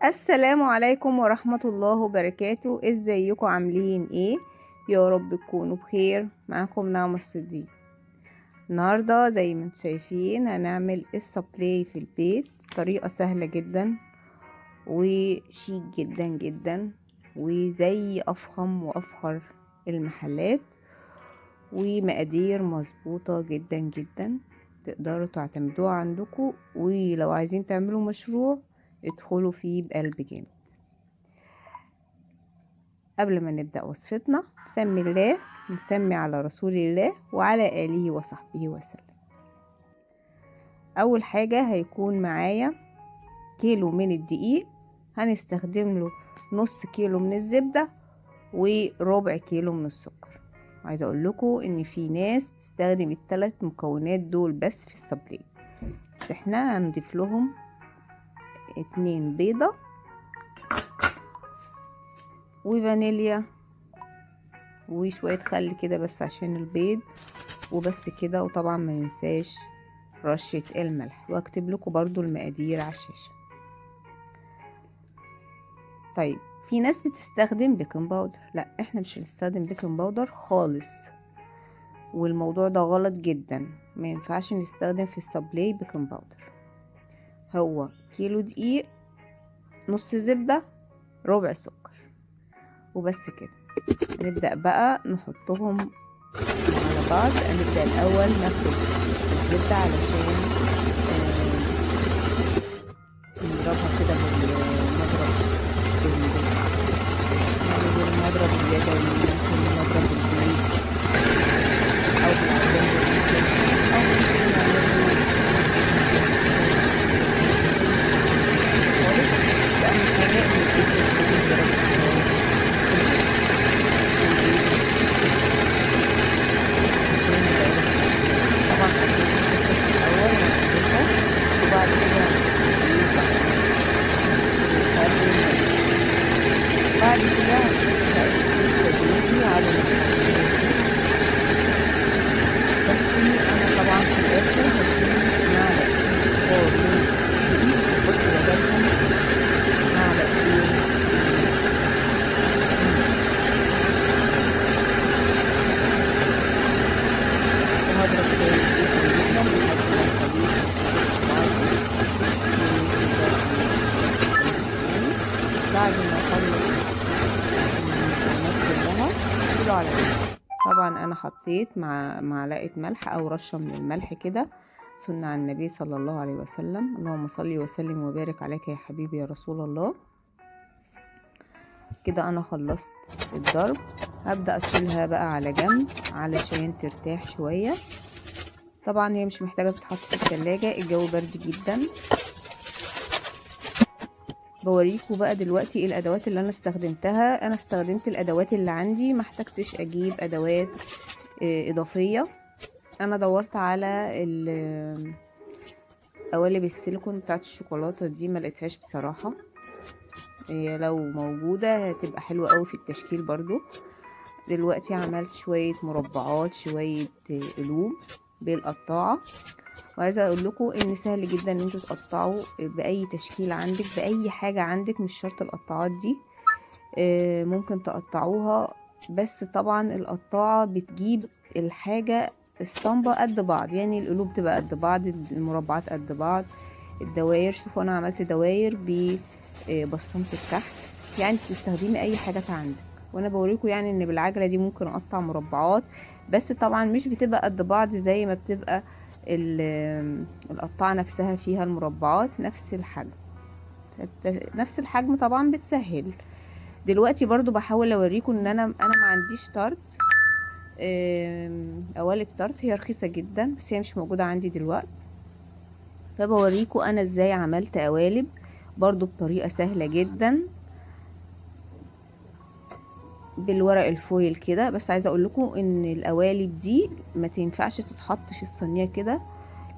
السلام عليكم ورحمة الله وبركاته. ازيكم عاملين ايه؟ يا رب تكونوا بخير. معاكم نعمة الصديق. النهاردة زي ما انتم شايفين هنعمل السابلي في البيت، طريقة سهلة جدا وشيك جدا جدا وزي افخم وافخر المحلات، ومقادير مظبوطة جدا جدا تقدروا تعتمدوها عندكم، ولو عايزين تعملوا مشروع ادخلوا فيه بقلب جامد. قبل ما نبدأ وصفتنا نسمي الله، نسمي على رسول الله وعلى آله وصحبه وسلم. أول حاجة هيكون معايا كيلو من الدقيق، هنستخدم له نص كيلو من الزبدة وربع كيلو من السكر. عايزة اقول لكم ان في ناس تستخدم الثلاث مكونات دول بس في السابلي، بس احنا هنضيف لهم 2 بيضة وفانيليا وشوية خل كده بس عشان البيض، وبس كده. وطبعا ما ننساش رشة الملح، واكتب لكم برضو المقادير على الشاشة. طيب في ناس بتستخدم baking powder، لا احنا مش هنستخدم baking powder خالص، والموضوع ده غلط جدا، ما ينفعش نستخدم في السابلي baking powder. هو كيلو دقيق، نص زبدة، ربع سكر، وبس كده. نبدأ بقى نحطهم على بعض. نبدأ الأول ناخد الزبدة علشان نضربها كده بالمضرب، يعني بالمضرب اليدوي، ممكن نضرب البيض أو بالعجان ممكن، أو ممكن نعمله خالص. بس أهم حاجة إن الزبدة تكون اتضربت كويس. طبعا حطيت السكر في الأول وهنضيفها، وبعد كده هنحط البيض والخل والملح. بعد كده هنحط بقى الزيت تدريجي على المكونات دي. بس أنا طبعا في الآخر هشيل معلقتين كبار من الدقيق وأحط بدلهم معلقتين. وهضرب كويس جدا جدا لحد ما الخليط يتسابق في بعضه وتقدر يعني. بعد ما اخلص المكونات كلها شيلوا على جنب. طبعا انا حطيت مع معلقه ملح او رشه من الملح كده، سنة عن النبي صلى الله عليه وسلم، اللهم صل وسلم وبارك عليك يا حبيبي يا رسول الله. كده انا خلصت الضرب، هبدأ اشيلها بقى على جنب علشان ترتاح شوية. طبعا هي مش محتاجة تتحط في التلاجة، الجو برد جدا. بوريكم بقى دلوقتي ايه الادوات اللي انا استخدمتها. انا استخدمت الادوات اللي عندي، ما احتجتش اجيب ادوات اضافية. انا دورت على قوالب السيليكون بتاعت الشوكولاتة دي، ما لقيتهاش بصراحة. هي لو موجودة هتبقى حلوة قوي في التشكيل برضو. دلوقتي عملت شوية مربعات، شوية قلوب بالقطاعة. وعايزة اقول لكم ان سهل جدا ان انتوا تقطعوا باي تشكيل عندك، باي حاجة عندك، مش شرط القطاعات دي، ممكن تقطعوها. بس طبعا القطاعة بتجيب الحاجة اسطمبة قد بعض، يعني القلوب تبقى قد بعض، المربعات قد بعض، الدواير. شوفوا انا عملت دواير ببصمة الكحك، يعني تستخدمي اي حاجة عندك. وانا بوريكم يعني ان بالعجلة دي ممكن اقطع مربعات، بس طبعا مش بتبقى قد بعض زي ما بتبقى القطاعة نفسها فيها المربعات نفس الحجم، نفس الحجم طبعا بتسهل. دلوقتي برضو بحاول اوريكم ان انا ما عنديش طرد، قوالب طرد، هي رخيصة جدا بس هي مش موجودة عندي دلوقتي. فبوريكم انا ازاي عملت قوالب برضو بطريقة سهلة جدا بالورق الفويل كده. بس عايزة اقول لكم ان القوالب دي ما تنفعش تتحط في الصينية كده،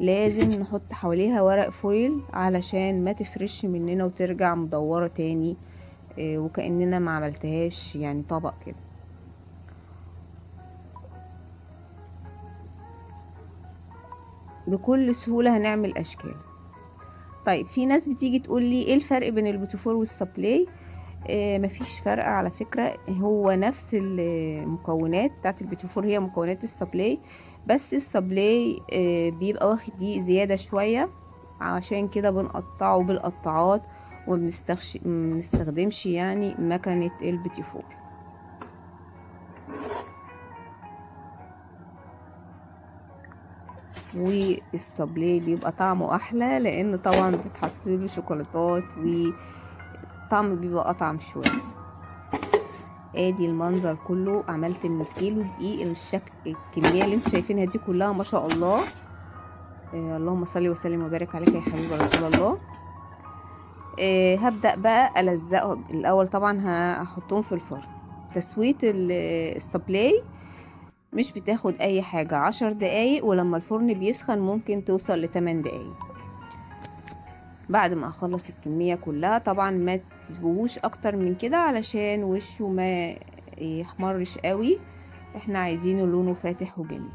لازم نحط حواليها ورق فويل علشان ما تفرش مننا وترجع مدورة تاني، وكأننا ما عملتهاش يعني طبق كده. بكل سهولة هنعمل اشكال. طيب في ناس بتيجي تقول لي ايه الفرق بين البوتيفور والسابلي؟ مفيش فرق على فكرة، هو نفس المكونات بتاعت البوتيفور هي مكونات السابلي، بس السابلي بيبقى واخد دقيق زيادة شوية، عشان كده بنقطعه بالقطاعات ومبنستخدمش يعني مكنة البوتيفور. والسابلي بيبقى طعمه احلى لان طبعا بتحط له شوكولاتات والطعم بيبقى اطعم شوية. ادي المنظر كله، عملت من كيلو دقيق الشكل الكمية اللي انتوا شايفينها دي كلها ما شاء الله. اللهم صل وسلم وبارك عليك يا حبيبي رسول الله. هبدأ بقى ألزقه الأول، طبعا هحطهم في الفرن. تسوية السابلي مش بتاخد أي حاجة، 10 دقايق، ولما الفرن بيسخن ممكن توصل ل8 دقايق. بعد ما أخلص الكمية كلها طبعا ما تسيبوهوش أكتر من كده علشان وشه ما يحمرش قوي، احنا عايزينه لونه فاتح وجميل.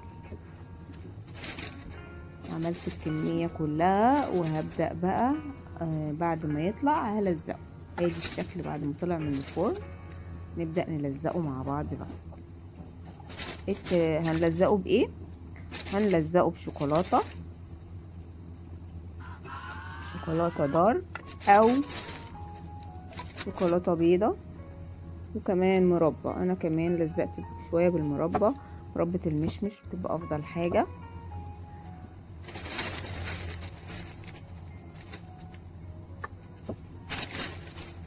عملت الكمية كلها وهبدأ بقى بعد ما يطلع هلزقه. ادي الشكل بعد ما طلع من الفرن، نبدأ نلزقه مع بعض بقى. هنلزقه بايه؟ هنلزقه بشوكولاتة، شوكولاتة دارك او شوكولاتة بيضة، وكمان مربى. انا كمان لزقت شوية بالمربى، مربى المشمش بتبقى افضل حاجة.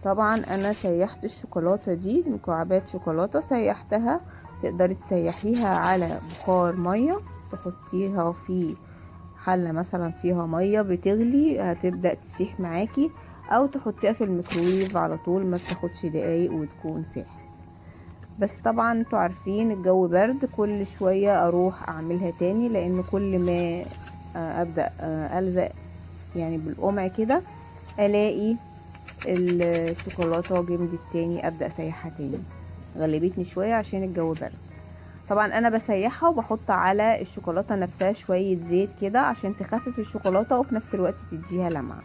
طبعا انا سيحت الشوكولاتة دي مكعبات شوكولاتة، سيحتها. تقدري تسيحيها على بخار مية، تحطيها في حله مثلا فيها مية بتغلي هتبدا تسيح معاكي، او تحطيها في الميكروويف على طول، ما بتاخدش دقايق وتكون ساحت. بس طبعا انتوا عارفين الجو برد، كل شوية اروح اعملها تاني، لان كل ما ابدا الزق يعني بالقمع كده الاقي الشوكولاتة جمدت تاني، ابدا اسيحها تاني. غلبتني شوية عشان الجو برد. طبعا انا بسيحها وبحط على الشوكولاتة نفسها شوية زيت كده عشان تخفف الشوكولاتة وفي نفس الوقت تديها لمعة.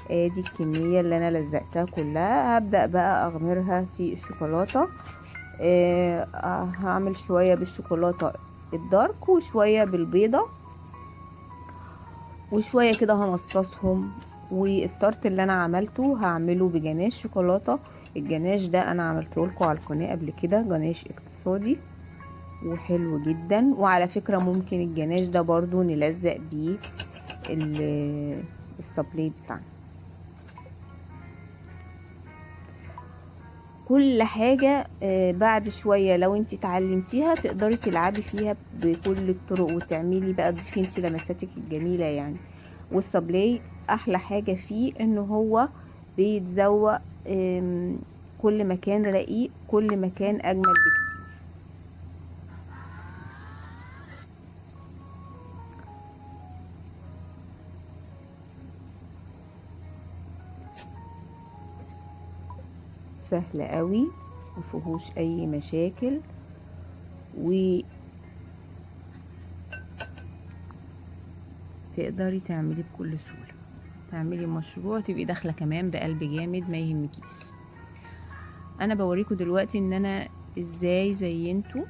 ادي الكمية اللي انا لزقتها كلها. هبدا بقى اغمرها في الشوكولاتة. هعمل شوية بالشوكولاته الدارك وشوية بالبيضه وشوية كده هنصصهم. والتارت اللي انا عملته هعمله بجناش شوكولاتة. الجناش ده انا عملته لكم على القناة قبل كده، جناش اقتصادي وحلو جدا. وعلى فكرة ممكن الجناش ده برضو نلزق بيه السابلي بتاعنا. كل حاجة بعد شوية لو انت اتعلمتيها تقدري تلعبي فيها بكل الطرق وتعملي بقى تضيفي انت لمساتك الجميلة يعني. والسابلي احلى حاجة فيه ان هو بيتزوق كل مكان رقيق، كل مكان اجمل بكتير. سهل قوي مفيهوش اي مشاكل، و تقدري تعملي بكل سهولة، تعملي مشروع تبقي داخلة كمان بقلب جامد ما يهمكيش. انا بوريكم دلوقتي ان انا ازاي زينته،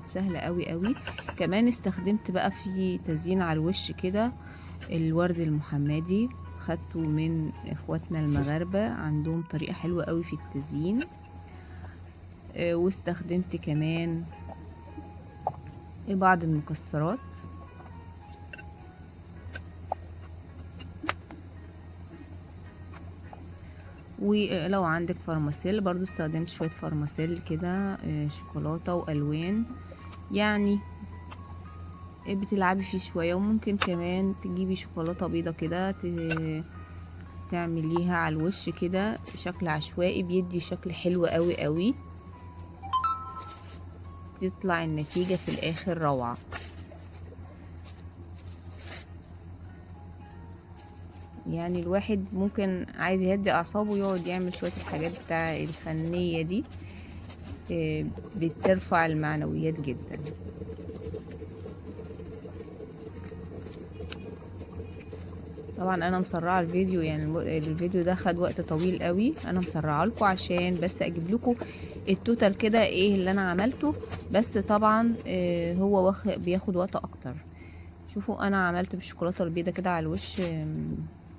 سهلة قوي قوي. كمان استخدمت بقى في تزيين على الوش كده الورد المحمدي، خدته من اخواتنا المغاربة، عندهم طريقة حلوة قوي في التزيين. واستخدمت كمان بعض المكسرات. ولو عندك فرماسيل برضو استخدمت شوية فرماسيل كده، شوكولاتة والوان، يعني بتلعبي فيه شوية. وممكن كمان تجيبي شوكولاتة بيضة كده تعمليها على الوش كده شكل عشوائي، بيدي شكل حلو قوي قوي، تطلع النتيجة في الاخر روعة. يعني الواحد ممكن عايز يهدي اعصابه يقعد يعمل شوية الحاجات بتاع الفنية دي، بترفع المعنويات جدا. طبعا انا مسرعة الفيديو، يعني الفيديو ده خد وقت طويل قوي، انا مسرعة لكم عشان بس اجيب لكم ال total كده ايه اللي انا عملته، بس طبعا هو بياخد وقت اكتر. شوفوا انا عملت بالشوكولاته البيضة كده على الوش،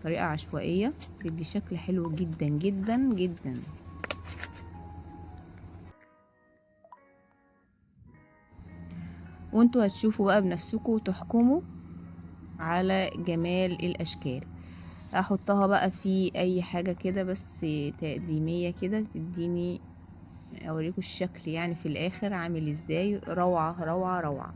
طريقه عشوائية، بيدي شكل حلو جدا جدا جدا. وانتوا هتشوفوا بقى بنفسكم وتحكموا على جمال الاشكال. احطها بقى في اي حاجة كده بس تقديميه كده تديني، اوريكم الشكل يعني في الاخر عامل ازاي. روعه روعه روعه.